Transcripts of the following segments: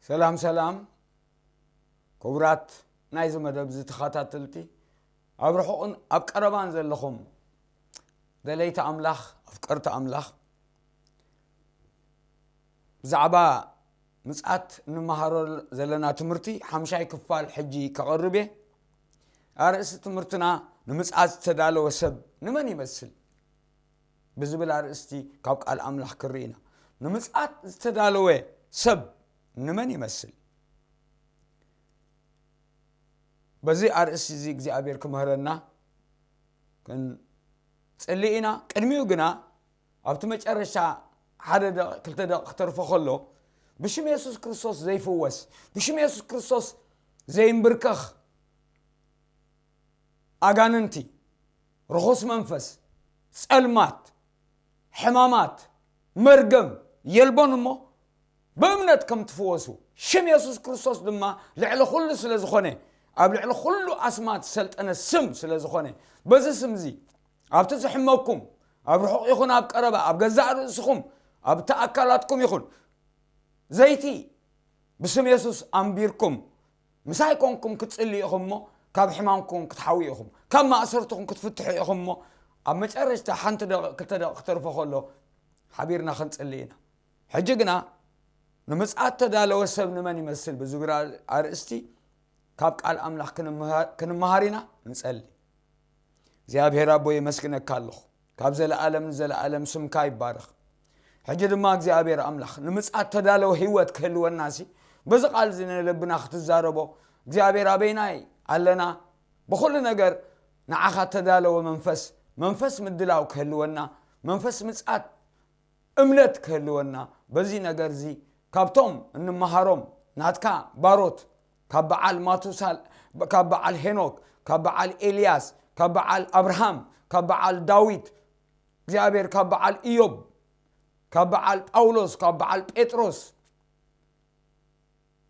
ሰላም ሰላም፣ ክቡራት ናይዚ መደብ እዚ ተኸታተልቲ፣ ኣብ ርሑቕን ኣብ ቀረባን ዘለኹም ደለይቲ ኣምላኽ፣ ኣፍቀርቲ ኣምላኽ፣ ብዛዕባ ምጽኣት እንመሃሮ ዘለና ትምህርቲ ሓምሻይ ክፋል ሕጂ ከቕርብ እየ። ኣርእስቲ ትምህርትና፣ ንምጽኣት ዝተዳለወ ሰብ ንመን ይመስል ብዝብል ኣርእስቲ ካብ ቃል ኣምላኽ ክርኢ ኢና። ንምጽኣት ዝተዳለወ ሰብ ንመን ይመስል? በዚ ኣርእስቲ እዚ እግዚኣብሔር ክምህረና ክንጽሊ ኢና። ቅድሚኡ ግና፣ ኣብቲ መጨረሻ ሓደ ደቂ ክልተ ደቂ ክተርፎ ከሎ፣ ብሽም የሱስ ክርስቶስ ዘይፍወስ፣ ብሽም የሱስ ክርስቶስ ዘይንብርከኽ ኣጋንንቲ፣ ርኹስ መንፈስ፣ ጸልማት፣ ሕማማት፣ መርገም የልቦን እሞ፣ ብእምነት ከም ትፍወሱ፣ ሽም የሱስ ክርስቶስ ድማ ልዕሊ ኩሉ ስለ ዝኾነ፣ ኣብ ልዕሊ ኩሉ ኣስማት ዝሰልጠነ ስም ስለ ዝኾነ፣ በዚ ስም እዚ ኣብቲ ዝሕመኩም፣ ኣብ ርሑቕ ይኹን ኣብ ቀረባ፣ ኣብ ገዛእ ርእስኹም፣ ኣብቲ ኣካላትኩም ይኹን፣ ዘይቲ ብስም የሱስ ኣንቢርኩም ምሳይ ኮንኩም ክትጽልዩ ኢኹም እሞ፣ ካብ ሕማምኩም ክትሓውዩ ኢኹም፣ ካብ ማእሰርትኹም ክትፍትሑ ኢኹም እሞ፣ ኣብ መጨረሽታ ሓንቲ ደቂቕ፣ ክልተ ደቂቕ ክተርፎ ከሎ ሓቢርና ክንጽሊ ኢና። ሕጂ ግና፣ ንምጽኣት ተዳለወ ሰብ ንመን ይመስል ብዝብል ኣርእስቲ ካብ ቃል ኣምላኽ ክንምሃ-፣ ክንመሃር ኢና። ንጸሊ። እግዚኣብሔር ኣቦ፣ የመስግነካ ኣለኹ። ካብ ዘለኣለም ንዘለኣለም ስምካ ይባረኽ። ሕጂ ድማ እግዚኣብሔር ኣምላኽ፣ ንምጽኣት ተዳለወ ህይወት ክህልወናሲ፣ በዚ ቃል እዚ ንልብና ክትዛረቦ፣ እግዚኣብሔር ኣበይናይ ኣለና? ብኹሉ ነገር ንዓኻ ተዳለወ መንፈስ፣ መንፈስ ምድላው ክህልወና፣ መንፈስ ምጽኣት እምነት ክህልወና፣ በዚ ነገር እዚ ካብቶም እንመሃሮም ናትካ ባሮት፣ ካብ በዓል ማቱሳል፣ ካብ በዓል ሄኖክ፣ ካብ በዓል ኤልያስ፣ ካብ በዓል ኣብርሃም፣ ካብ በዓል ዳዊት፣ እግዚኣብሔር ካብ በዓል ኢዮብ፣ ካብ በዓል ጳውሎስ፣ ካብ በዓል ጴጥሮስ፣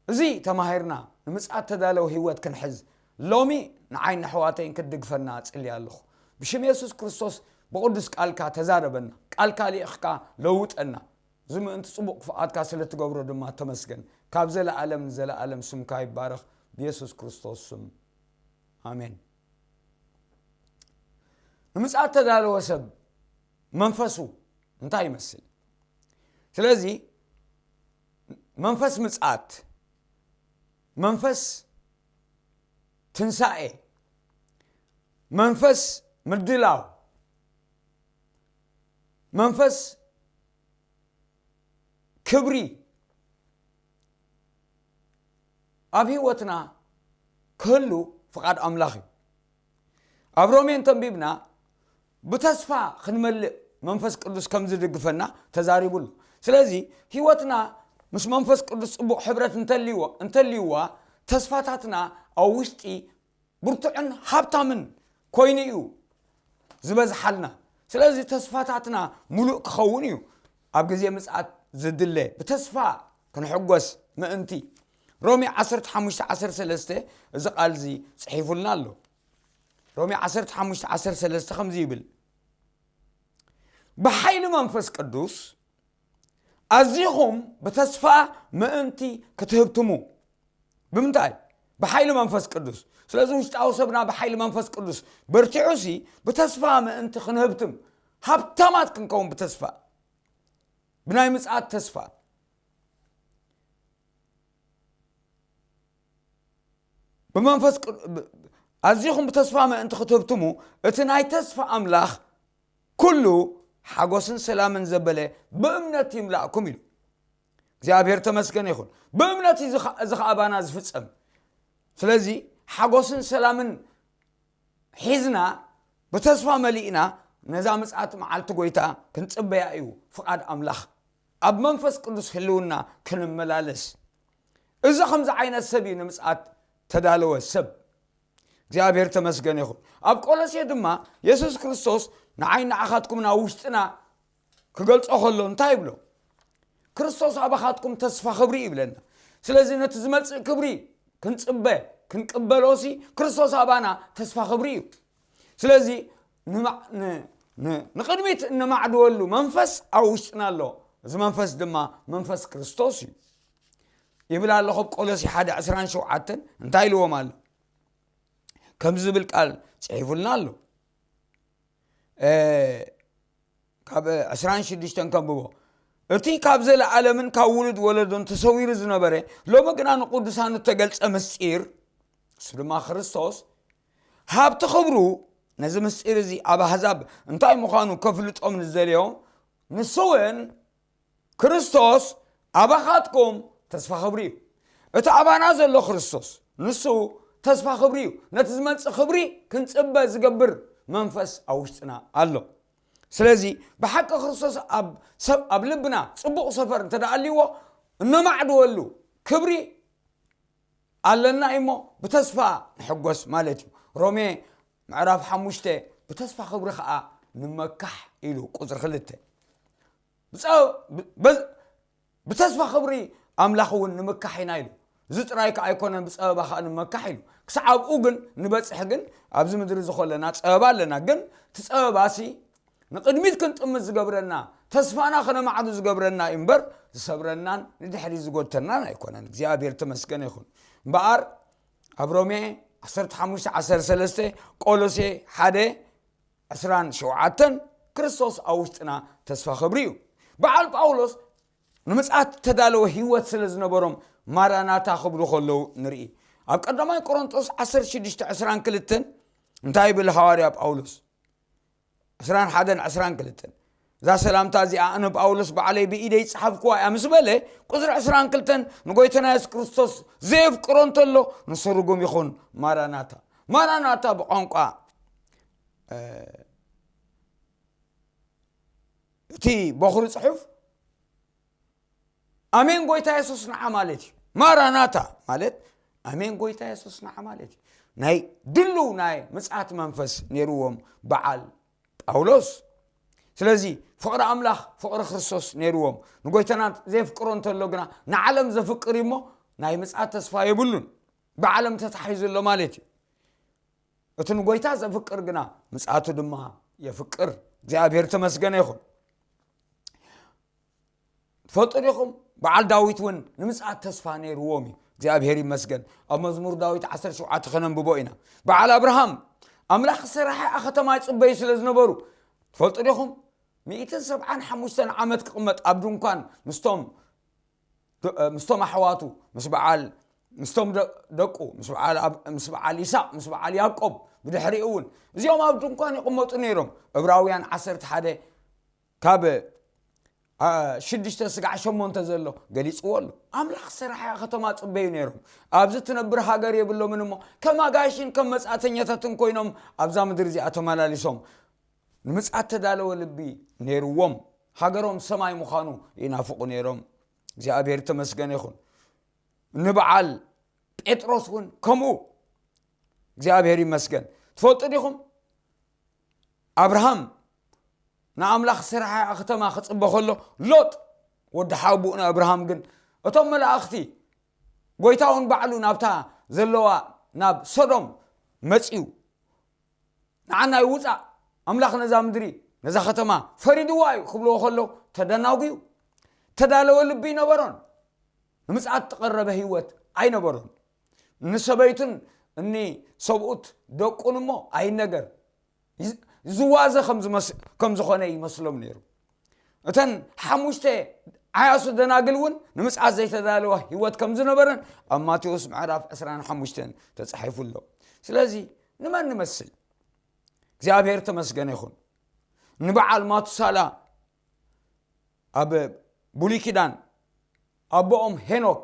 እዚ ተማሂርና ንምጽኣት ተዳለወ ህይወት ክንሕዝ፣ ሎሚ ንዓይን ኣሕዋተይን ክትድግፈና እጽሊ ኣለኹ። ብሽም የሱስ ክርስቶስ ብቕዱስ ቃልካ ተዛረበና። ቃልካ ልኢኽካ ለውጠና። እዚ ምእንቲ ጽቡቕ ፍቓድካ ስለ ትገብሮ ድማ ተመስገን። ካብ ዘለኣለም ንዘለኣለም ስምካ ይባረኽ። ብየሱስ ክርስቶስ ስም። ኣሜን። ንምጽኣት ተዳለወ ሰብ መንፈሱ እንታይ ይመስል? ስለዚ መንፈስ ምጽኣት፣ መንፈስ ትንሳኤ፣ መንፈስ ምድላው፣ መንፈስ ክብሪ ኣብ ህይወትና ክህሉ ፍቓድ ኣምላኽ እዩ። ኣብ ሮሜ እንተንቢብና፣ ብተስፋ ክንመልእ መንፈስ ቅዱስ ከም ዝድግፈና ተዛሪቡ ኣሎ። ስለዚ ህይወትና ምስ መንፈስ ቅዱስ ጽቡቕ ሕብረት እንተልይዎ-፣ እንተልይዋ፣ ተስፋታትና ኣብ ውሽጢ ብርቱዕን ሃብታምን ኮይኑ እዩ ዝበዝሓልና። ስለዚ ተስፋታትና ምሉእ ክኸውን እዩ ኣብ ግዜ ምጽኣት ዝድለ። ብተስፋ ክንሕጎስ ምእንቲ። ሮሜ ዓሰርተ ሓሙሽተ ዓሰርተ ሰለስተ እዚ ቃል እዚ ጽሒፉልና ኣሎ። ሮሜ ዓሰርተ ሓሙሽተ ዓሰርተ ሰለስተ ከምዚ ይብል፣ "ብሓይሊ መንፈስ ቅዱስ ኣዚኹም ብተስፋ ምእንቲ ክትህብትሙ።" ብምንታይ? ብሓይሊ መንፈስ ቅዱስ። ስለዚ ውሽጣዊ ሰብና ብሓይሊ መንፈስ ቅዱስ በርቲዑሲ፣ ብተስፋ ምእንቲ ክንህብትም፣ ሃብታማት ክንከውን ብተስፋ፣ ብናይ ምጽኣት ተስፋ፣ ብመንፈስ ቅዱ-፣ ብ-፣ ኣዚኹም ብተስፋ ምእንቲ ክትህብትሙ፣ እቲ ናይ ተስፋ ኣምላኽ ኩሉ ሓጎስን ሰላምን ዘበለ ብእምነት ይምላእኩም ኢሉ። እግዚኣብሔር ተመስገን ይኹን። ብእምነት እዩ እዚ ኸ-፣ እዚ ኸኣ ባና ዝፍጸም። ስለዚ ሓጎስን ሰላምን ሒዝና፣ ብተስፋ መሊእና፣ ነዛ ምጽኣት መዓልቲ ጐይታ ክንጽበያ እዩ ፍቓድ ኣምላኽ። ኣብ መንፈስ ቅዱስ ህልውና ክንመላለስ። እዚ ከምዚ ዓይነት ሰብ እዩ ንምጽኣት ተዳለወ ሰብ። እግዚኣብሔር ተመስገን ይኹን። ኣብ ቆሎሴ ድማ የሱስ ክርስቶስ ንዓይ ንዓኻትኩም ናብ ውሽጥና ክገልጾ ከሎ እንታይ ይብሎ? "ክርስቶስ ኣባኻትኩም ተስፋ ክብሪ" ይብለና። ስለዚ ነቲ ዝመጽእ ክብሪ ክንጽበ፣ ክንቅበሎሲ፣ ክርስቶስ ኣባና ተስፋ ክብሪ እዩ። ስለዚ ንማ-፣ ን-፣ ን-፣ ንቕድሚት እነማዕድወሉ መንፈስ ኣብ ውሽጥና ኣሎ። እዚ መንፈስ ድማ መንፈስ ክርስቶስ እዩ። ይብል ኣሎ። ካብ ቆሎሲ ሓደ ዕስራን ሸውዓተን እንታይ ኢልዎም ኣሎ? ከምዚ ዝብል ቃል ጽሒፉልና ኣሎ። ካብ ዕስራን ሽዱሽተን ከንብቦ። እቲ ካብ ዘለኣለምን ካብ ውሉድ ወለዶን ተሰዊሩ ዝነበረ፣ ሎሚ ግና ንቅዱሳኑ እተገልጸ ምስጢር፣ እሱ ድማ ክርስቶስ፣ ሃብቲ ክብሩ፣ ነዚ ምስጢር እዚ ኣብ ኣህዛብ እንታይ ምዃኑ ከፍልጦም ንዘለዮም፣ ንሱ እውን ክርስቶስ ኣባኻትኩም ተስፋ ክብሪ እዩ። እቲ ኣባና ዘሎ ክርስቶስ ንሱ ተስፋ ክብሪ እዩ። ነቲ ዝመጽእ ክብሪ ክንጽበ ዝገብር መንፈስ ኣብ ውሽጥና ኣሎ። ስለዚ ብሓቂ ክርስቶስ ኣብ ሰብ ኣብ ልብና ጽቡቕ ሰፈር እንተ ደኣ ኣልዎ እነማዕድወሉ ክብሪ ኣለና እሞ ብተስፋ ንሕጎስ ማለት እዩ። ሮሜ ምዕራፍ ሓሙሽተ ብተስፋ ክብሪ ኸኣ ንመካሕ ኢሉ ቁጽሪ ክልተ ብጸ- ብ- በዝ- ብተስፋ ክብሪ ኣምላኽ እውን ንምካሕ ኢና ኢሉ። እዚ ጥራይ ከኣ ኣይኮነን ብጸበባ ከኣ ንመካሕ ኢሉ። ክሳዕ ኣብኡ ግን ንበጽሕ ግን ኣብዚ ምድሪ እዚ ከለና ጸበባ ኣለና። ግን እቲ ጸበባሲ ንቕድሚት ክንጥምት ዝገብረና፣ ተስፋና ከነማዕዱ ዝገብረና እዩ እምበር ዝሰብረናን ንድሕሪ ዝጎተናን ኣይኮነን። እግዚኣብሔር ተመስገነ ይኹን። እምበኣር ኣብ ሮሜ ዓሰርተ ሓሙሽተ ዓሰርተ ሰለስተ፣ ቆሎሴ ሓደ ዕስራን ሸውዓተን ክርስቶስ ኣብ ውሽጥና ተስፋ ክብሪ እዩ። በዓል ጳውሎስ ንምጽኣት ተዳለወ ህይወት ስለ ዝነበሮም ማራናታ ክብሉ ከለዉ ንርኢ። ኣብ ቀዳማይ ቆሮንጦስ ዓሰርተ ሽዱሽተ ዕስራን ክልተን እንታይ ይብል ሃዋርያ ጳውሎስ? ዕስራን ሓደን ዕስራን ክልተን፣ እዛ ሰላምታ እዚኣ ኣነ ጳውሎስ ባዕለይ ብኢደይ ዝጸሓፍኩዋ እያ ምስ በለ፣ ቁጽሪ ዕስራን ክልተን ንጎይታና የሱስ ክርስቶስ ዘየፍቅሮ እንተሎ ንሱ ርጉም ይኹን። ማራናታ። ማራናታ ብቋንቋ እቲ በኹሪ ጽሑፍ ኣሜን ጎይታ የሱስ ንዓ ማለት እዩ። ማራናታ ማለት ኣሜን ጎይታ የሱስ ንዓ ማለት እዩ። ናይ ድሉው ናይ ምጽኣት መንፈስ ነይርዎም በዓል ጳውሎስ። ስለዚ ፍቕሪ ኣምላኽ ፍቕሪ ክርስቶስ ነይርዎም። ንጎይታና ዘየፍቅሮ እንተሎ ግና ንዓለም ዘፍቅር እዩ እሞ ናይ ምጽኣት ተስፋ የብሉን። ብዓለም ተታሒዙ ኣሎ ማለት እዩ። እቲ ንጎይታ ዘፍቅር ግና ምጽኣቱ ድማ የፍቅር። እግዚኣብሔር ተመስገነ ይኹን። ትፈልጡ ዲኹም? በዓል ዳዊት እውን ንምጽኣት ተስፋ ነይርዎም እዩ። እግዚኣብሔር ይመስገን። ኣብ መዝሙር ዳዊት ዓሰርተ ሸውዓተ ከነንብቦ ኢና። በዓል ኣብርሃም ኣምላኽ ዝሰራሐ ከተማ ይጽበዩ ስለ ዝነበሩ ትፈልጡ ዲኹም? ሚእትን ሰብዓን ሓሙሽተን ዓመት ክቕመጥ ኣብ ድንኳን ምስቶም ምስቶም ኣሕዋቱ ምስ በዓል ምስቶም ደቁ ምስ በዓል ይስቅ ምስ በዓል ያቆብ ብድሕሪኡ እውን እዚኦም ኣብ ድንኳን ይቕመጡ ነይሮም። እብራውያን ዓሰርተ ሓደ ካብ ሽዱሽተ ስጋዕ ሸሞንተ ዘሎ ገሊፅዎ ኣሎ። ኣምላኽ ዝሰራሓ ከተማ ፅበዩ ነይሮም። ኣብዚ ትነብር ሃገር የብሎምን እሞ ከም ኣጋይሽን ከም መፃእተኛታትን ኮይኖም ኣብዛ ምድሪ እዚኣ ተመላሊሶም ንምፅኣት ተዳለወ ልቢ ነይርዎም። ሃገሮም ሰማይ ምዃኑ ይናፍቑ ነይሮም። እግዚኣብሔር ተመስገን ይኹን። ንበዓል ጴጥሮስ እውን ከምኡ እግዚኣብሔር ይመስገን። ትፈልጡ ዲኹም? ኣብርሃም ንኣምላኽ ዝሰራሓ ከተማ ክፅበ ከሎ ሎጥ ወዲ ሓቡኡ ንኣብርሃም ግን እቶም መላእኽቲ ጎይታ እውን ባዕሉ ናብታ ዘለዋ ናብ ሶዶም መፅዩ ንዓና ይውፃእ ኣምላኽ ነዛ ምድሪ ነዛ ከተማ ፈሪድዋ እዩ ክብልዎ ከለዉ ተደናጉዩ። ተዳለወ ልቢ ኣይነበሮን። ንምፅኣት ዝቐረበ ህይወት ኣይነበሮን። ንሰበይቱን እኒ ሰብኡት ደቁን እሞ ኣይነገር ዝዋዘ ከም ዝኾነ ይመስሎም ነይሩ። እተን ሓሙሽተ ዓያሱ ደናግል እውን ንምፅኣት ዘይተዳለዋ ህይወት ከም ዝነበረን ኣብ ማቴዎስ ምዕራፍ ዕስራን ሓሙሽተን ተፃሒፉ ኣሎ። ስለዚ ንመን ንመስል? እግዚኣብሔር ተመስገነ ይኹን። ንበዓል ማቱሳላ ኣብ ብሉይ ኪዳን ኣቦኦም ሄኖክ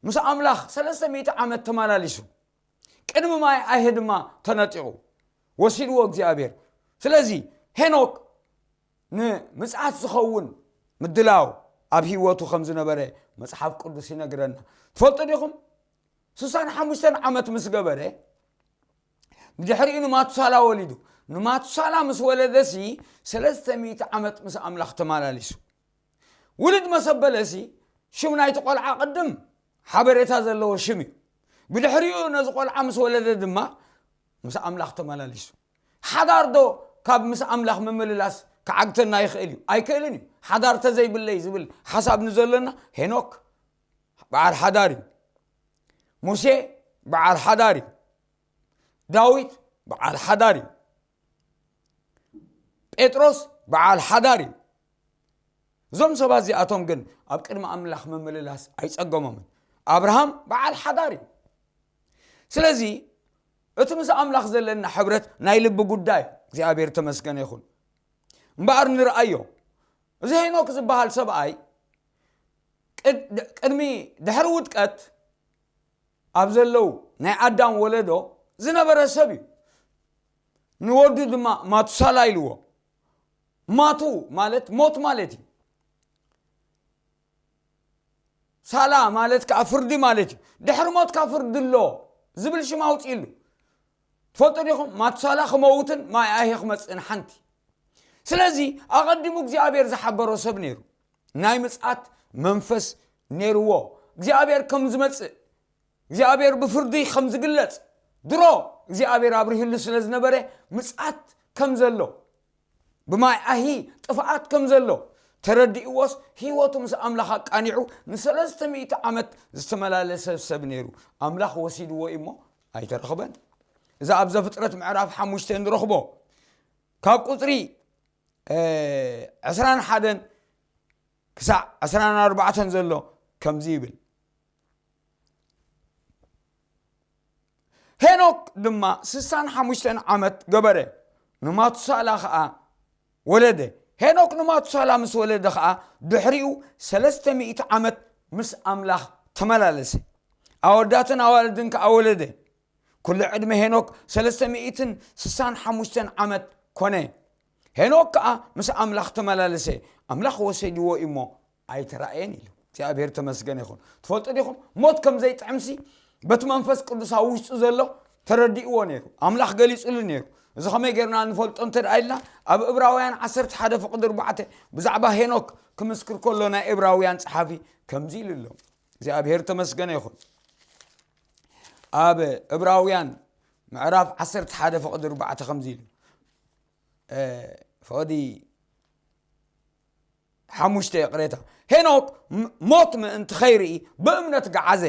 ምስ ኣምላኽ ሰለስተ ሚእቲ ዓመት ተመላሊሱ ቅድሚ ማይ ኣይሄ ድማ ተነጢቑ ወሲድዎ እግዚኣብሔር። ስለዚ ሄኖክ ንምፅኣት ዝኸውን ምድላው ኣብ ህይወቱ ከም ዝነበረ መፅሓፍ ቅዱስ ይነግረና። ትፈልጡ ዲኹም? ስሳን ሓሙሽተን ዓመት ምስ ገበረ ብድሕሪኡ ንማቱሳላ ወሊዱ። ንማቱሳላ ምስ ወለደሲ ሰለስተ ሚእቲ ዓመት ምስ ኣምላኽ ተመላሊሱ። ውልድ መሰበለሲ ሽም ናይቲ ቆልዓ ቅድም ሓበሬታ ዘለዎ ሽም እዩ። ብድሕሪኡ ነዚ ቆልዓ ምስ ወለደ ድማ ምስ ኣምላኽ ተመላሊሱ። ሓዳር ዶ ካብ ምስ ኣምላኽ ምምልላስ ክዓግተና ይኽእል እዩ? ኣይክእልን እዩ። ሓዳር ተዘይብለይ ዝብል ሓሳብ ንዘሎና ሄኖክ በዓል ሓዳር እዩ። ሙሴ በዓል ሓዳር እዩ። ዳዊት በዓል ሓዳር እዩ። ጴጥሮስ በዓል ሓዳር እዩ። እዞም ሰባት እዚኣቶም ግን ኣብ ቅድሚ ኣምላኽ ምምልላስ ኣይጸገሞምን። ኣብርሃም በዓል ሓዳር እዩ። ስለዚ እቲ ምስ ኣምላኽ ዘለና ሕብረት ናይ ልቢ ጉዳይ እዩ። እግዚኣብሔር ተመስገነ ይኹን። እምበኣር ንርኣዮ፣ እዚ ሄኖክ ዝበሃል ሰብኣይ ቅድ- ቅድሚ ድሕሪ ውድቀት ኣብ ዘለዉ ናይ ኣዳም ወለዶ ዝነበረ ሰብ እዩ። ንወዱ ድማ ማቱሳላ ኢልዎ። ማቱ ማለት ሞት ማለት እዩ። ሳላ ማለት ከዓ ፍርዲ ማለት እዩ። ድሕሪ ሞትካ ፍርዲ ኣሎ ዝብል ሽም ኣውፅእሉ። ትፈልጡ ዲኹም? ማቱሳላ ክመውትን ማይ ኣሄ ክመፅእን ሓንቲ። ስለዚ ኣቐዲሙ እግዚኣብሔር ዝሓበሮ ሰብ ነይሩ። ናይ ምፅኣት መንፈስ ነይርዎ። እግዚኣብሔር ከም ዝመፅእ፣ እግዚኣብሔር ብፍርዲ ከም ዝግለፅ ድሮ እግዚኣብሔር ኣብሪህሉ ስለ ዝነበረ፣ ምፅኣት ከም ዘሎ፣ ብማይ ኣሂ ጥፍኣት ከም ዘሎ ተረዲእዎስ፣ ህይወቱ ምስ ኣምላኽ ኣቃኒዑ ንሰለስተ ሚእቲ ዓመት ዝተመላለሰ ሰብ ነይሩ። ኣምላኽ ወሲድዎ እዩ እሞ ኣይተረኽበን። እዚ ኣብ ዘፍጥረት ምዕራፍ ሓሙሽተ ንረኽቦ። ካብ ቁፅሪ ዕስራን ሓደን ክሳዕ ዕስራን ኣርባዕተን ዘሎ ከምዚ ይብል። ሄኖክ ድማ ስሳን ሓሙሽተን ዓመት ገበረ፣ ንማቱሳላ ኸዓ ወለደ። ሄኖክ ንማቱሳላ ምስ ወለደ ኸዓ ድሕሪኡ ሰለስተ ሚእቲ ዓመት ምስ ኣምላኽ ተመላለሰ። ኣወዳትን ኣዋልድን ከኣ ወለደ። ኩሉ ዕድመ ሄኖክ ሰለስተ ሚእትን ስሳን ሓሙሽተን ዓመት ኮነ። ሄኖክ ከኣ ምስ ኣምላኽ ተመላለሰ፣ ኣምላኽ ወሰድዎ እዩ እሞ ኣይተራእየን ኢሉ። እግዚኣብሔር ተመስገን ይኹን። ትፈልጡ ዲኹም? ሞት ከም ዘይጥዕምሲ በቲ መንፈስ ቅዱስ ኣብ ውሽጡ ዘሎ ተረዲእዎ ነይሩ። ኣምላኽ ገሊጹሉ ነይሩ። እዚ ከመይ ጌርና ንፈልጦ እንተ ደኣ ኢልና፣ ኣብ እብራውያን ዓሰርተ ሓደ ፍቕዲ ኣርባዕተ ብዛዕባ ሄኖክ ክምስክር ከሎ ናይ እብራውያን ጸሓፊ ከምዚ ኢሉ ኣሎ። እግዚኣብሔር ተመስገነ ይኹን። ኣብ እብራውያን ምዕራፍ ዓሰርተ ሓደ ፍቕዲ ኣርባዕተ ከምዚ ኢሉ፣ እ፣ ፍቕዲ ሓሙሽተ ይቕሬታ። ሄኖክ ም- ሞት ምእንቲ ኸይርኢ ብእምነት ገዓዘ።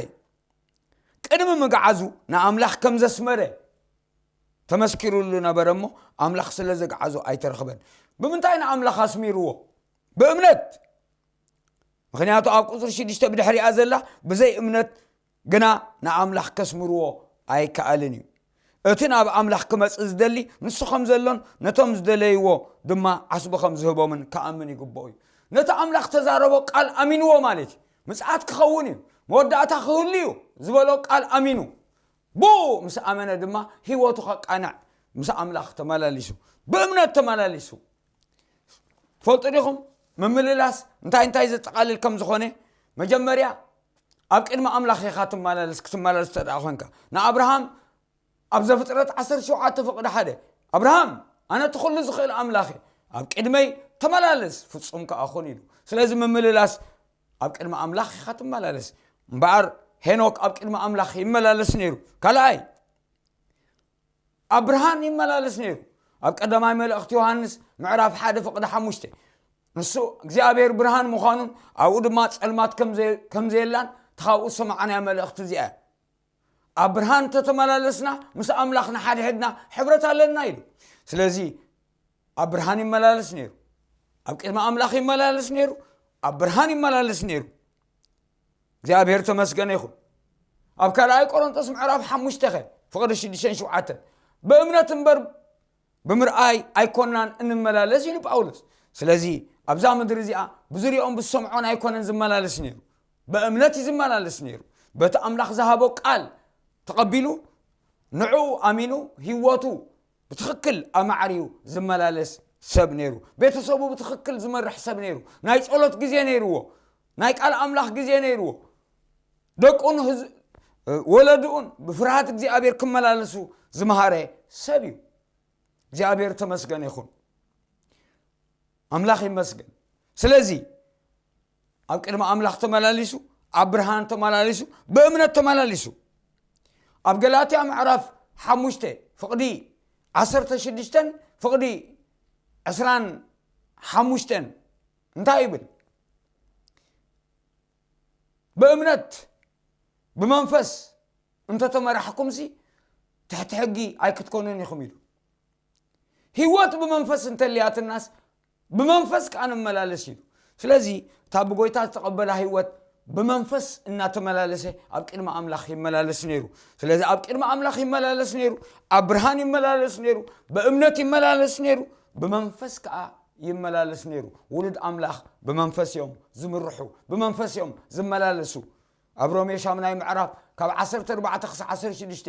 ቅድሚ ምግዓዙ ንኣምላኽ ከም ዘስመረ ተመስኪሩሉ ነበረ እሞ፣ ኣምላኽ ስለ ዘግዓዞ ኣይተረኽበን። ብምንታይ ንኣምላኽ ኣስሚርዎ? ብእምነት። ምኽንያቱ ኣብ ቁፅሪ ሽዱሽተ ብድሕሪኣ ዘላ፣ ብዘይ እምነት ግና ንኣምላኽ ከስምርዎ ኣይከኣልን እዩ። እቲ ናብ ኣምላኽ ክመጽእ ዝደሊ ንሱ ከም ዘሎን ነቶም ዝደለይዎ ድማ ዓስቢ ከም ዝህቦምን ክኣምን ይግብኦ እዩ። ነቲ ኣምላኽ ተዛረቦ ቃል ኣሚንዎ ማለት እዩ። ምጽኣት ክኸውን እዩ፣ መወዳእታ ክህሉ እዩ ዝበሎ ቃል ኣሚኑ፣ ብኡ ምስ ኣመነ ድማ ህይወቱ ከቃንዕ ምስ ኣምላኽ ተመላሊሱ፣ ብእምነት ተመላሊሱ። ትፈልጡ ዲኹም? ምምልላስ እንታይ እንታይ ዘጠቓልል ከም ዝኾነ? መጀመርያ ኣብ ቅድሚ ኣምላኽ ኢኻ ትመላለስ። ክትመላለስ እንተ ደኣ ኮንካ፣ ንኣብርሃም ኣብ ዘፍጥረት ዓሰርተ ሸውዓተ ፍቕዲ ሓደ፣ ኣብርሃም፣ ኣነ እቲ ኩሉ ዝኽእል ኣምላኽ እየ፣ ኣብ ቅድመይ ተመላለስ፣ ፍጹም ከኣ ኩን ኢሉ። ስለዚ ምምልላስ ኣብ ቅድሚ ኣምላኽ ኢኻ ትመላለስ። እምበኣር ሄኖክ ኣብ ቅድሚ ኣምላኽ ይመላለስ ነይሩ። ካልኣይ፣ ኣብ ብርሃን ይመላለስ ነይሩ። ኣብ ቀዳማይ መልእኽቲ ዮሃንስ ምዕራፍ ሓደ ፍቕዲ ሓሙሽተ፣ ንሱ እግዚኣብሔር ብርሃን ምዃኑን ኣብኡ ድማ ጸልማት ከም ዘየ- ከም ዘየላን፣ እቲ ካብኡ ዝሰማዕናያ መልእኽቲ እዚኣ እያ። ኣብ ብርሃን እንተተመላለስና፣ ምስ ኣምላኽ ንሓድሕድና ሕብረት ኣለና ኢሉ። ስለዚ ኣብ ብርሃን ይመላለስ ነይሩ። ኣብ ቅድሚ ኣምላኽ ይመላለስ ነይሩ። ኣብ ብርሃን ይመላለስ ነይሩ። እግዚኣብሔር ተመስገነ ይኹን። ኣብ ካልኣይ ቆሮንቶስ ምዕራፍ ሓሙሽተ ኸ፣ ፍቕዲ ሽዱሽተን ሸውዓተን፣ ብእምነት እምበር ብምርኣይ ኣይኮናን እንመላለስ ኢሉ ጳውሎስ። ስለዚ ኣብዛ ምድሪ እዚኣ ብዝሪኦን ብዝሰምዖን ኣይኮነን ዝመላለስ ነይሩ፣ ብእምነት እዩ ዝመላለስ ነይሩ። በቲ ኣምላኽ ዝሃቦ ቃል ተቐቢሉ፣ ንዕኡ ኣሚኑ፣ ህይወቱ ብትኽክል ኣማዕርዩ ዝመላለስ ሰብ ነይሩ። ቤተሰቡ ብትኽክል ዝመርሕ ሰብ ነይሩ። ናይ ጸሎት ግዜ ነይርዎ። ናይ ቃል ኣምላኽ ግዜ ነይርዎ። ደቁን ህዝ- ወለድኡን ብፍርሃት እግዚኣብሔር ክመላለሱ ዝመሃረ ሰብ እዩ። እግዚኣብሔር ተመስገነ ይኹን። ኣምላኽ ይመስገን። ስለዚ ኣብ ቅድሚ ኣምላኽ ተመላሊሱ፣ ኣብ ብርሃን ተመላሊሱ፣ ብእምነት ተመላሊሱ። ኣብ ገላትያ ምዕራፍ ሓሙሽተ ፍቕዲ ዓሰርተ ሽዱሽተን ፍቕዲ ዕስራን ሓሙሽተን እንታይ ይብል? ብእምነት ብመንፈስ እንተተመራሕኩምሲ ትሕቲ ሕጊ ኣይክትኮኑን ኢኹም ኢሉ። ህይወት ብመንፈስ እንተልያትናስ ብመንፈስ ከዓ ንመላለስ ኢሉ። ስለዚ እታ ብጎይታ ዝተቐበላ ህይወት ብመንፈስ እናተመላለሰ ኣብ ቅድሚ ኣምላኽ ይመላለስ ነይሩ። ስለዚ ኣብ ቅድሚ ኣምላኽ ይመላለስ ነይሩ፣ ኣብ ብርሃን ይመላለስ ነይሩ፣ ብእምነት ይመላለስ ነይሩ፣ ብመንፈስ ከዓ ይመላለስ ነይሩ። ውሉድ ኣምላኽ ብመንፈስ እዮም ዝምርሑ፣ ብመንፈስ እዮም ዝመላለሱ። ኣብ ሮሜ ሻምናይ ምዕራፍ ካብ ዓሰርተ ኣርባዕተ ክሳብ ዓሰርተ ሽዱሽተ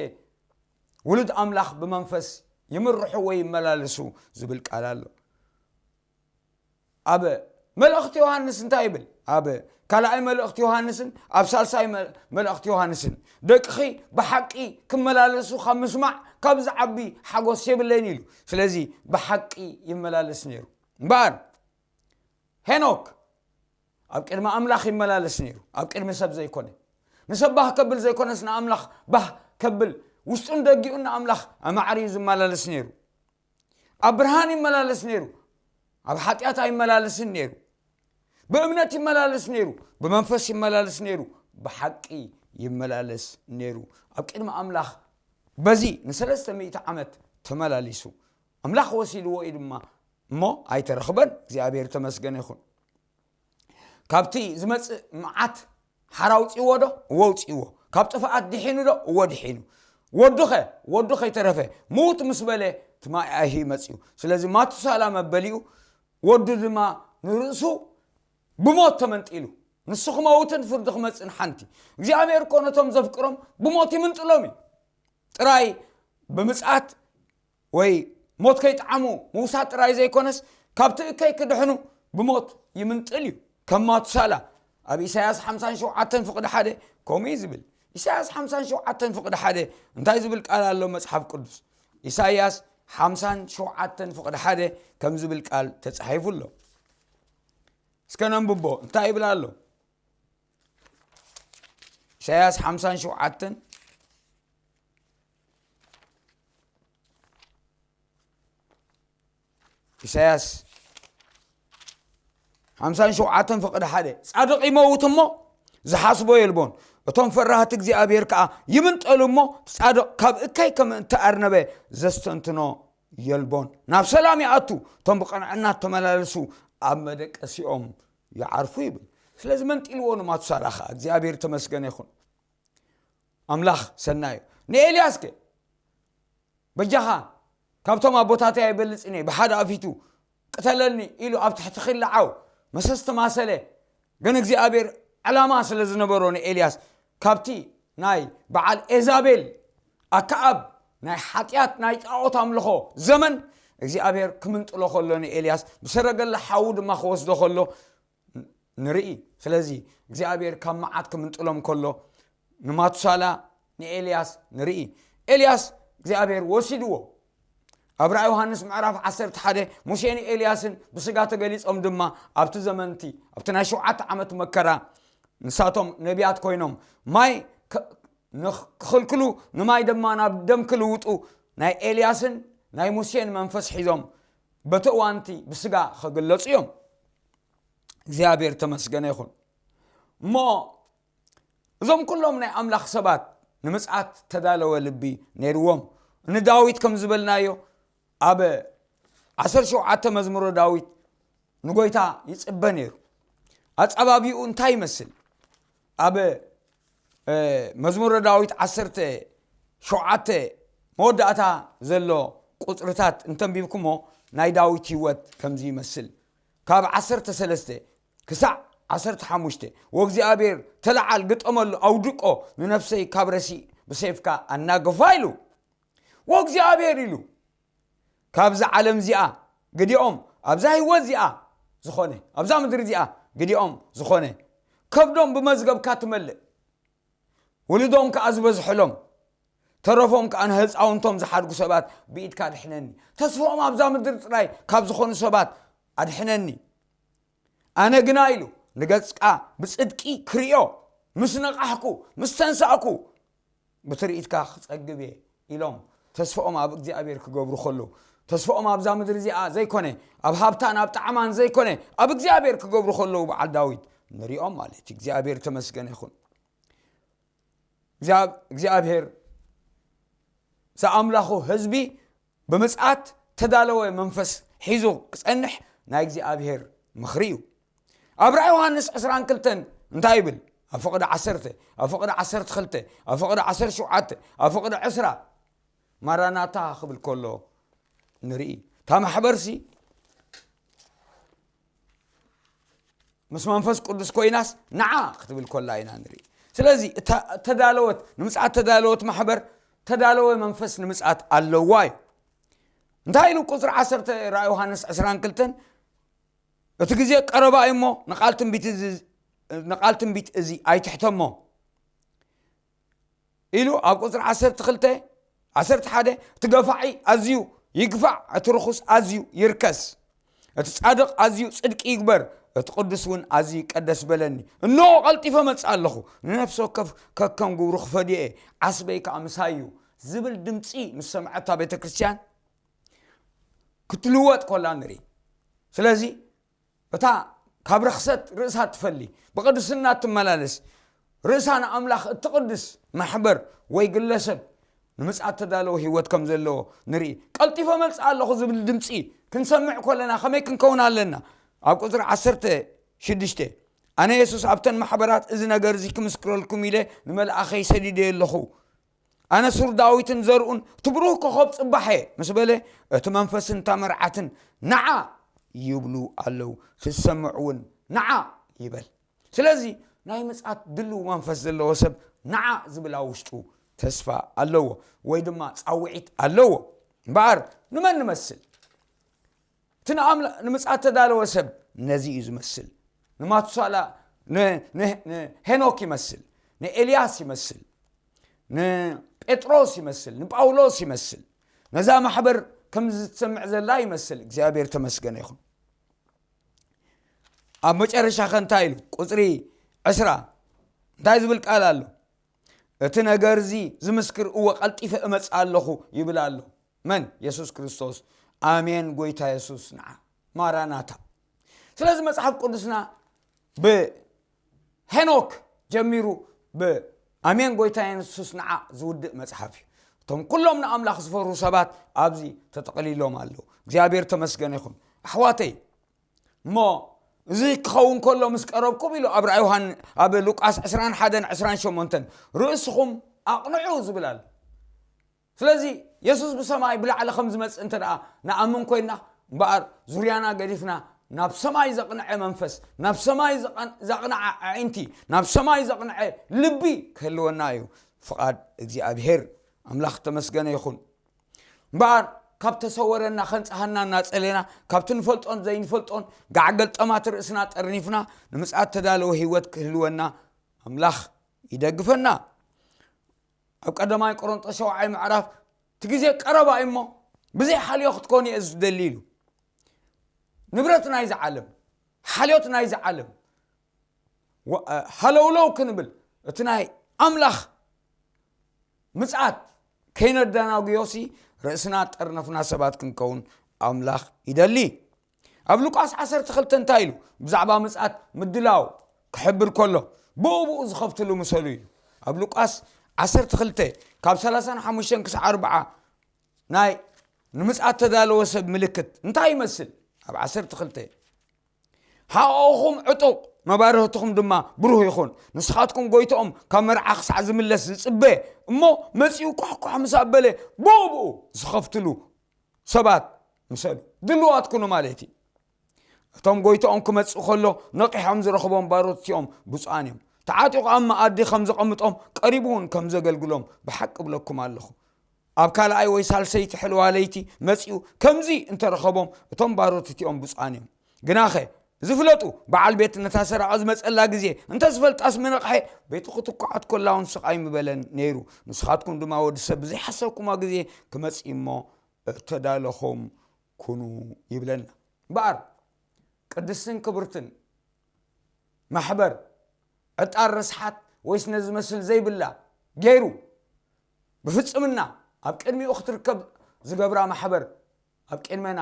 ውሉድ ኣምላኽ ብመንፈስ ይምርሑ ወይ ይመላለሱ ዝብል ቃል ኣሎ። ኣብ መልእኽቲ ዮሃንስ እንታይ ይብል? ኣብ ካልኣይ መልእኽቲ ዮሃንስን ኣብ ሳልሳይ መ- መልእኽቲ ዮሃንስን ደቅኺ ብሓቂ ክመላለሱ ካብ ምስማዕ ካብ ዝዓቢ ሓጎስ የብለይን ኢሉ። ስለዚ ብሓቂ ይመላለስ ነይሩ። እምበኣር ሄኖክ ኣብ ቅድሚ ኣምላኽ ይመላለስ ነይሩ፣ ኣብ ቅድሚ ሰብ ዘይኮነ። ንሰብ ባህ ከብል ዘይኮነስ ንኣምላኽ ባህ ከብል ውሽጡን ደጊኡን ንኣምላኽ ኣማዕርዩ ዝመላለስ ነይሩ። ኣብ ብርሃን ይመላለስ ነይሩ፣ ኣብ ሓጢኣት ኣይመላለስን ነይሩ። ብእምነት ይመላለስ ነይሩ፣ ብመንፈስ ይመላለስ ነይሩ፣ ብሓቂ ይመላለስ ነይሩ። ኣብ ቅድሚ ኣምላኽ በዚ ንሰለስተ ሚእቲ ዓመት ተመላሊሱ። ኣምላኽ ወሲድዎ እዩ ድማ እሞ ኣይተረኽበን። እግዚኣብሔር ተመስገነ ይኹን። ካብቲ ዝመጽእ መዓት ሓር ኣውጺዎ ዶ? እወ ኣውጺዎ። ካብ ጥፍኣት ድሒኑ ዶ? እወ ድሒኑ። ወዱኸ? ወዱ ከይተረፈ ምዉት ምስ በለ እቲ ማይ ኣይሂ መጺኡ። ስለዚ ማቱሳላ መበሊኡ ወዱ ድማ ንርእሱ ብሞት ተመንጢሉ። ንሱ ክመውትን ፍርዲ ክመጽእን ሓንቲ። እግዚኣብሔር እኮ ነቶም ዘፍቅሮም ብሞት ይምንጥሎም እዩ። ጥራይ ብምጽኣት ወይ ሞት ከይጠዓሙ ምውሳድ ጥራይ ዘይኮነስ ካብቲ እከይ ክድሕኑ ብሞት ይምንጥል እዩ። ከም ማቱሳላ ኣብ ኢሳያስ ሓምሳን ሸውዓተን ፍቕዲ ሓደ ከምኡ እዩ ዝብል። ኢሳያስ ሓምሳን ሸውዓተን ፍቕዲ ሓደ እንታይ ዝብል ቃል ኣሎ መጽሓፍ ቅዱስ? ኢሳያስ ሓምሳን ሸውዓተን ፍቕዲ ሓደ ከም ዝብል ቃል ተጻሒፉ ኣሎ። እስከ ነንብቦ እንታይ ይብል ኣሎ? ኢሳያስ ሓምሳን ሸውዓተን ኢሳያስ ሓምሳን ሸውዓተን ፍቕዲ ሓደ ጻድቕ ይመውት እሞ ዝሓስቦ የልቦን፣ እቶም ፈራህቲ እግዚኣብሔር ከኣ ይምንጠሉ እሞ ጻድቕ ካብ እከይ ከም እተኣርነበ ዘስተንትኖ የልቦን። ናብ ሰላም ይኣቱ፣ እቶም ብቕንዕና እተመላለሱ ኣብ መደቀሲኦም ይዓርፉ ይብል። ስለዚ መንጢልዎ ንማቱሳላ ኸኣ እግዚኣብሔር ተመስገነ ይኹን። ኣምላኽ ሰናዩ ንኤልያስ ከ በጃኻ ካብቶም ኣቦታተይ ኣይበልጽን እየ ብሓደ ኣፊቱ ቅተለኒ ኢሉ ኣብ ትሕቲ ክሊ ዓው መሰስ ተማሰለ። ግን እግዚኣብሔር ዕላማ ስለ ዝነበሮ ንኤልያስ ካብቲ ናይ በዓል ኤዛቤል ኣከኣብ ናይ ሓጢኣት ናይ ጣዖት ኣምልኾ ዘመን እግዚኣብሔር ክምንጥሎ ከሎ ንኤልያስ ብሰረገላ ሓዊ ድማ ክወስዶ ከሎ ንርኢ። ስለዚ እግዚኣብሔር ካብ መዓት ክምንጥሎም ከሎ ንማቱሳላ ንኤልያስ ንርኢ። ኤልያስ እግዚኣብሔር ወሲድዎ። ኣብ ራእይ ዮሃንስ ምዕራፍ ዓሰርተ ሓደ ሙሴን ኤልያስን ብስጋ ተገሊጾም ድማ ኣብቲ ዘመንቲ ኣብቲ ናይ ሸውዓተ ዓመት መከራ ንሳቶም ነቢያት ኮይኖም ማይ ክኽልክሉ ንማይ ድማ ናብ ደም ክልውጡ ናይ ኤልያስን ናይ ሙሴን መንፈስ ሒዞም በቲ እዋንቲ ብስጋ ክግለጹ እዮም። እግዚኣብሔር ተመስገነ ይኹን። እሞ እዞም ኩሎም ናይ ኣምላኽ ሰባት ንምጽኣት ተዳለወ ልቢ ነይርዎም። ንዳዊት ከም ዝበልናዮ ኣብ ዓሰርተ ሸውዓተ መዝሙረ ዳዊት ንጎይታ ይጽበ ነይሩ። ኣጸባቢኡ እንታይ ይመስል? ኣብ መዝሙረ ዳዊት ዓሰርተ ሸውዓተ መወዳእታ ዘሎ ቁጽርታት እንተንቢብኩሞ ናይ ዳዊት ህይወት ከምዚ ይመስል። ካብ ዓሰርተ ሰለስተ ክሳዕ ዓሰርተ ሓሙሽተ ወእግዚኣብሔር ተለዓል ግጠመሉ ኣውድቆ ንነፍሰይ ካብ ረሲእ ብሰይፍካ ኣናግፋ ኢሉ። ወእግዚኣብሔር ኢሉ ካብዛ ዓለም እዚኣ ግዲኦም ኣብዛ ህይወት እዚኣ ዝኾነ ኣብዛ ምድሪ እዚኣ ግዲኦም ዝኾነ ከብዶም ብመዝገብካ ትመልእ ውልዶም ከኣ ዝበዝሐሎም ተረፎም ከኣ ንህፃውንቶም ዝሓድጉ ሰባት ብኢድካ ኣድሕነኒ። ተስፍኦም ኣብዛ ምድሪ ጥራይ ካብ ዝኾኑ ሰባት ኣድሕነኒ። ኣነ ግና ኢሉ ንገፅካ ብፅድቂ ክርእዮ ምስ ነቓሕኩ ምስ ተንሳእኩ ብትርኢትካ ክፀግብ እየ ኢሎም ተስፍኦም ኣብ እግዚኣብሔር ክገብሩ ከለዉ ተስፍኦም ኣብዛ ምድሪ እዚኣ ዘይኮነ ኣብ ሃብታን ኣብ ጣዕማን ዘይኮነ ኣብ እግዚኣብሔር ክገብሩ ከለዉ በዓል ዳዊት ንሪኦም ማለት እዩ። እግዚኣብሔር ተመስገነ ይኹን። እግዚኣብሔር ዝኣምላኹ ህዝቢ ብምጽኣት ተዳለወ መንፈስ ሒዙ ክጸንሕ ናይ እግዚኣብሔር ምኽሪ እዩ። ኣብ ራእይ ዮሃንስ ዕስራን ክልተን እንታይ ይብል? ኣብ ፍቕዲ ዓሰርተ፣ ኣብ ፍቕዲ ዓሰርተ ክልተ፣ ኣብ ፍቕዲ ዓሰርተ ሸውዓተ፣ ኣብ ፍቕዲ ዕስራ ማራናታ ክብል ከሎ ንርኢ። እታ ማሕበርሲ ምስ መንፈስ ቅዱስ ኮይናስ ንዓ ክትብል ከላ ኢና ንርኢ። ስለዚ እታ ተዳለወት፣ ንምጽኣት ተዳለወት ማሕበር ተዳለወ መንፈስ ንምጽኣት ኣለዋ እዩ። እንታይ ኢሉ ቁጽሪ ዓሰርተ ራእይ ዮሃንስ ዕስራን ክልተን? እቲ ግዜ ቀረባ እዩ እሞ ንቓል ትንቢት እዚ፣ ንቓል ትንቢት እዚ ኣይትሕተሞ ኢሉ ኣብ ቁጽሪ ዓሰርተ ክልተ፣ ዓሰርተ ሓደ፣ እቲ ገፋዒ ኣዝዩ ይግፋዕ፣ እቲ ርኹስ ኣዝዩ ይርከስ፣ እቲ ጻድቕ ኣዝዩ ጽድቂ ይግበር፣ እቲ ቅዱስ እውን ኣዝዩ ይቀደስ በለኒ። እንሆ ቀልጢፈ መጽእ ኣለኹ፣ ንነፍሲ ወከፍ ከከም ግብሩ ክፈድዮ እየ፣ ዓስበይ ከኣ ምሳይ እዩ ዝብል ድምጺ ምስ ሰምዐታ ቤተ ክርስቲያን ክትልወጥ ኮላ ንርኢ። ስለዚ እታ ካብ ርኽሰት ርእሳ ትፈሊ፣ ብቕድስና ትመላለስ፣ ርእሳ ንኣምላኽ እትቕድስ ማሕበር ወይ ግለሰብ ንምጽኣት ተዳለወ ህይወት ከም ዘለዎ ንርኢ። ቀልጢፈ መጽእ ኣለኹ ዝብል ድምጺ ክንሰምዕ ከለና ከመይ ክንከውን ኣለና? ኣብ ቁጽሪ ዓሰርተ ሽዱሽተ፣ ኣነ የሱስ ኣብተን ማሕበራት እዚ ነገር እዚ ክምስክረልኩም ኢለ ንመልኣኸይ ሰዲደዮ ኣለኹ። ኣነ ሱር ዳዊትን ዘርኡን እቲ ብሩህ ኮኸብ ጽባሕ እየ ምስ በለ፣ እቲ መንፈስን እታ መርዓትን ንዓ ይብሉ ኣለዉ፣ ክትሰምዕ እውን ንዓ ይበል። ስለዚ ናይ ምጽኣት ድልው መንፈስ ዘለዎ ሰብ ንዓ ዝብል ኣብ ውሽጡ ተስፋ ኣለዎ ወይ ድማ ጻውዒት ኣለዎ። እምበኣር ንመን ንመስል? እቲ ንኣምላ-፣ ንምጽኣት ተዳለወ ሰብ ነዚ እዩ ዝመስል። ንማቱሳላ፣ ን-፣ ን-፣ ንሄኖክ ይመስል፣ ንኤልያስ ይመስል፣ ንጴጥሮስ ይመስል፣ ንጳውሎስ ይመስል። ነዛ ማሕበር ከም ዝትሰምዕ ዘላ ይመስል። እግዚኣብሔር ተመስገነ ይኹን። ኣብ መጨረሻ ከ እንታይ ኢሉ? ቁጽሪ ዕስራ እንታይ ዝብል ቃል ኣሎ? እቲ ነገር እዚ ዝምስክር እወ ቀልጢፈ እመጽእ ኣለኹ ይብል ኣሎ። መን? የሱስ ክርስቶስ። ኣሜን ጎይታ የሱስ ንዓ። ማራናታ። ስለዚ መጽሓፍ ቅዱስና ብሄኖክ ጀሚሩ ብኣሜን ጎይታ የሱስ ንዓ ዝውድእ መጽሓፍ እዩ። እቶም ኩሎም ንኣምላኽ ዝፈርሁ ሰባት ኣብዚ ተጠቕሊሎም ኣለዉ። እግዚኣብሔር ተመስገነ ይኹን። ኣሕዋተይ፣ እሞ እዚ ክኸውን ከሎ ምስ ቀረብኩም ኢሉ ኣብ ራእይ ዮሃን-፣ ኣብ ሉቃስ ዕስራን ሓደን ዕስራን ሸሞንተን ርእስኹም ኣቕንዑ ዝብል ኣሎ። ስለዚ የሱስ ብሰማይ ብላዕሊ ከም ዝመጽእ እንተ ደኣ ንኣምን ኮይንና እምበኣር ዙርያና ገዲፍና ናብ ሰማይ ዘቕንዐ መንፈስ፣ ናብ ሰማይ ዘቐን-፣ ዘቕንዐ ኣዒንቲ፣ ናብ ሰማይ ዘቕንዐ ልቢ ክህልወና እዩ ፍቓድ እግዚኣብሔር። ኣምላኽ ተመስገነ ይኹን። እምበኣር ካብ ተሰወረና ከንጽሃና እናጸለና ካብቲ ንፈልጦን ዘይንፈልጦን ጋዕገልጠማት ርእስና ጠርኒፍና ንምጽኣት ተዳለወ ህይወት ክህልወና ኣምላኽ ይደግፈና። ኣብ ቀዳማይ ቆሮንጦስ ሸውዓይ ምዕራፍ እቲ ግዜ ቀረባ እዩ እሞ ብዘይ ሓልዮ ክትኮኑ እየ ዝደሊ ኢሉ። ንብረት ናይዚ ዓለም፣ ሓልዮት ናይዚ ዓለም፣ ወ-፣ ሃለውለው ክንብል እቲ ናይ ኣምላኽ ምጽኣት ከይነደናጉዮሲ ርእስና ጠርነፍና ሰባት ክንከውን ኣምላኽ ይደሊ። ኣብ ሉቃስ ዓሰርተ ክልተ እንታይ ኢሉ? ብዛዕባ ምጽኣት ምድላው ክሕብር ከሎ፣ ብኡ ብኡ ዝኸፍትሉ ምሰሉ ኢሉ። ኣብ ሉቃስ ዓሰርተ ክልተ ካብ ሰላሳን ሓሙሽተን ክሳዕ ኣርብዓ ናይ ንምጽኣት ተዳለወ ሰብ ምልክት እንታይ ይመስል? ኣብ ዓሰርተ ክልተ፣ "ሓቕኹም ዕጡቕ፣ መባርህትኹም ድማ ብሩህ ይኹን። ንስኻትኩም ጎይትኦም ካብ መርዓ ክሳዕ ዝምለስ ዝጽበ እሞ መጺኡ ኳሕኳሕ ምስ ኣበለ ብኡ ብኡ ዝኸፍትሉ ሰባት ምሰሉ፣ ድልዋት ኩኑ" ማለት እዩ። እቶም ጎይትኦም ክመጽእ ከሎ ነቒሖም ዝረኽቦም ባሮት እቲኦም ብፁዓን እዮም። ተዓጢቑ ኣብ መኣዲ ከም ዘቐምጦም ቀሪቡ እውን ከም ዘገልግሎም ብሓቂ እብለኩም ኣለኹ። ኣብ ካልኣይ ወይ ሳልሰይቲ ሕልዋ ለይቲ መጺኡ ከምዚ እንተረኸቦም እቶም ባሮት እቲኦም ብፁዓን እዮም። ግናኸ ዝፍለጡ በዓል ቤት ነታ ሰራቐ ዝመጸላ ግዜ እንተ ዝፈልጣስ ምነቕሐ ቤቱ ክትኳዓት ኮላ እውን ስቕ ኣይምበለን ነይሩ። ንስኻትኩም ድማ ወዲ ሰብ ብዘይሓሰብኩማ ግዜ ክመጽእ እሞ እተዳለኹም ኩኑ ይብለና። እምበኣር ቅድስትን ክብርትን ማሕበር ዕጣር ርስሓት ወይስ ነዚ መስል ዘይብላ ገይሩ ብፍጽምና ኣብ ቅድሚኡ ክትርከብ ዝገብራ ማሕበር ኣብ ቅድመና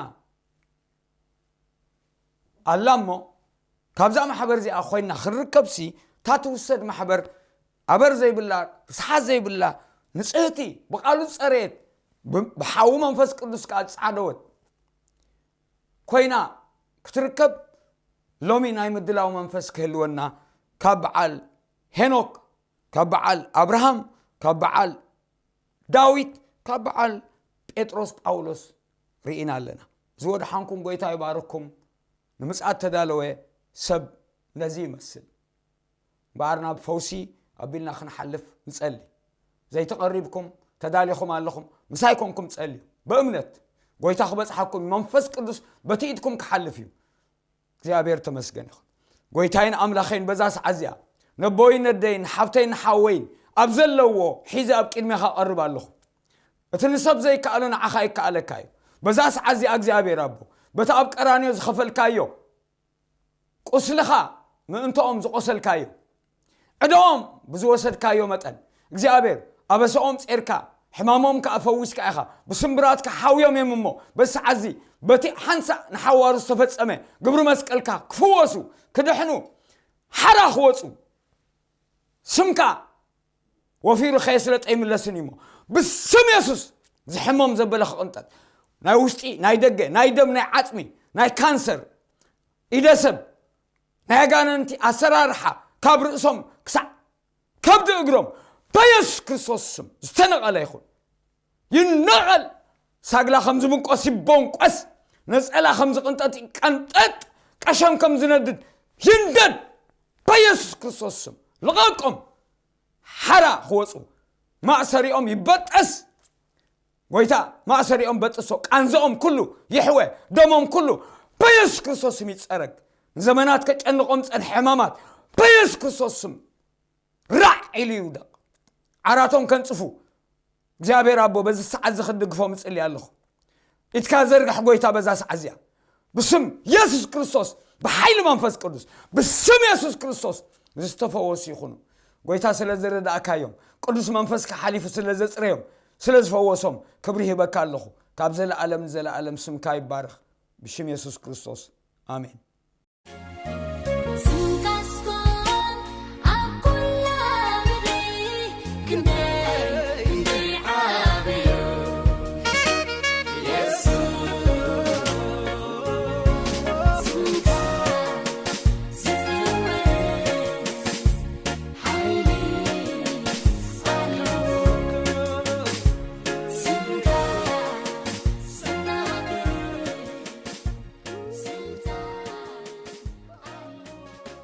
ኣላ እሞ ካብዛ ማሕበር እዚኣ ኮይና ክንርከብሲ፣ እታ ትውሰድ ማሕበር ኣበር ዘይብላ፣ ርስሓት ዘይብላ፣ ንጽህቲ፣ ብቓሉ ዝጸረየት፣ ብ- ብሓዊ መንፈስ ቅዱስ ከኣ ዝጻዕደወት ኮይና ክትርከብ፣ ሎሚ ናይ ምድላው መንፈስ ክህልወና፣ ካብ በዓል ሄኖክ፣ ካብ በዓል ኣብርሃም፣ ካብ በዓል ዳዊት፣ ካብ በዓል ጴጥሮስ ጳውሎስ ርኢና ኣለና። እዚ ወድሓንኩም፣ ጎይታ ይባርኩም። ንምጽኣት ተዳለወ ሰብ ነዚ ይመስል። እምበኣር ናብ ፈውሲ ኣቢልና ክንሓልፍ ንጸሊ። ዘይተቐሪብኩም፣ ተዳሊኹም ኣለኹም፣ ምሳይ ኮንኩም ጸልዩ። ብእምነት ጎይታ ክበጽሓኩም፣ መንፈስ ቅዱስ በቲ ኢድኩም ክሓልፍ እዩ። እግዚኣብሔር ተመስገን ይኹን። ጎይታይን ኣምላኸይን፣ በዛ ሰዓት እዚኣ ነቦይን ነደይን፣ ሓብተይን ሓወይን ኣብ ዘለዎ ሒዘ ኣብ ቅድሜኻ ቀርብ ኣለኹ። እቲ ንሰብ ዘይከኣሎ ንዓኻ ይከኣለካ እዩ። በዛ ሰዓት እዚኣ እግዚኣብሔር ኣቦ፣ በቲ ኣብ ቀራንዮ ዝኸፈልካዮ ቁስልኻ ምእንትኦም ዝቆሰልካዮ፣ ዕዳኦም ብዝወሰድካዮ መጠን እግዚኣብሔር ኣበስኦም ጼርካ፣ ሕማሞም ከኣ ፈዊስካ ኢኻ። ብስምብራትካ ሓውዮም እዮም እሞ፣ በዚ ሰዓት እዚ በቲ ሓንሳእ ንሓዋሩ ዝተፈጸመ ግብሪ መስቀልካ ክፍወሱ፣ ክድሕኑ፣ ሓራ ክወጹ፣ ስምካ ወፊሩ ከየስለጠ ይምለስን እዩ እሞ፣ ብስም የሱስ ዝሕሞም ዘበለ ክቕንጠጥ፣ ናይ ውሽጢ፣ ናይ ደገ፣ ናይ ደም፣ ናይ ዓጽሚ፣ ናይ ካንሰር፣ ኢደ ሰብ፣ ናይ ኣጋንንቲ ኣሰራርሓ፣ ካብ ርእሶም ክሳዕ ከብዲ እግሮም፣ በየሱስ ክርስቶስ ስም ዝተነቐለ ይኹን። ይነቐል። ሳግላ ከም ዝብንቆስ ይቦንቆስ፣ ነጸላ ከም ዝቕንጠጥ ይቀንጠጥ፣ ቀሸም ከም ዝነድድ ይንደድ። በየሱስ ክርስቶስ ስም ልቐቆም። ሓራ ክወጹ፣ ማእሰሪኦም ይበጠስ። ጎይታ፣ ማእሰሪኦም በጥሶ፣ ቃንዛኦም ኩሉ ይሕወ፣ ደሞም ኩሉ በየሱስ ክርስቶስ ስም ይጸረግ። ንዘመናት ከጨንቖም ጸንሐ ሕማማት በየሱስ ክርስቶስ ስም ራዕ ኢሉ ይውደቕ። ዓራቶም ከንጽፉ እግዚኣብሔር ኣቦ፣ በዚ ሰዓት እዚ ክትድግፎም እጽሊ ኣለኹ። ኢድካ ዘርግሕ ጎይታ፣ በዛ ሰዓት እዚኣ ብስም የሱስ ክርስቶስ፣ ብሓይሊ መንፈስ ቅዱስ፣ ብስም የሱስ ክርስቶስ ዝተፈወሱ ይኹኑ። ጎይታ፣ ስለ ዝረዳእካዮም፣ ቅዱስ መንፈስካ ሓሊፉ ስለ ዘጽረዮም፣ ስለ ዝፈወሶም ክብሪ ሂበካ ኣለኹ። ካብ ዘለኣለም ንዘለኣለም ስምካ ይባረኽ። ብሽም የሱስ ክርስቶስ፣ ኣሜን። ስምካስ ኮን ኣብ ኩላ ምድሪ ክንደይ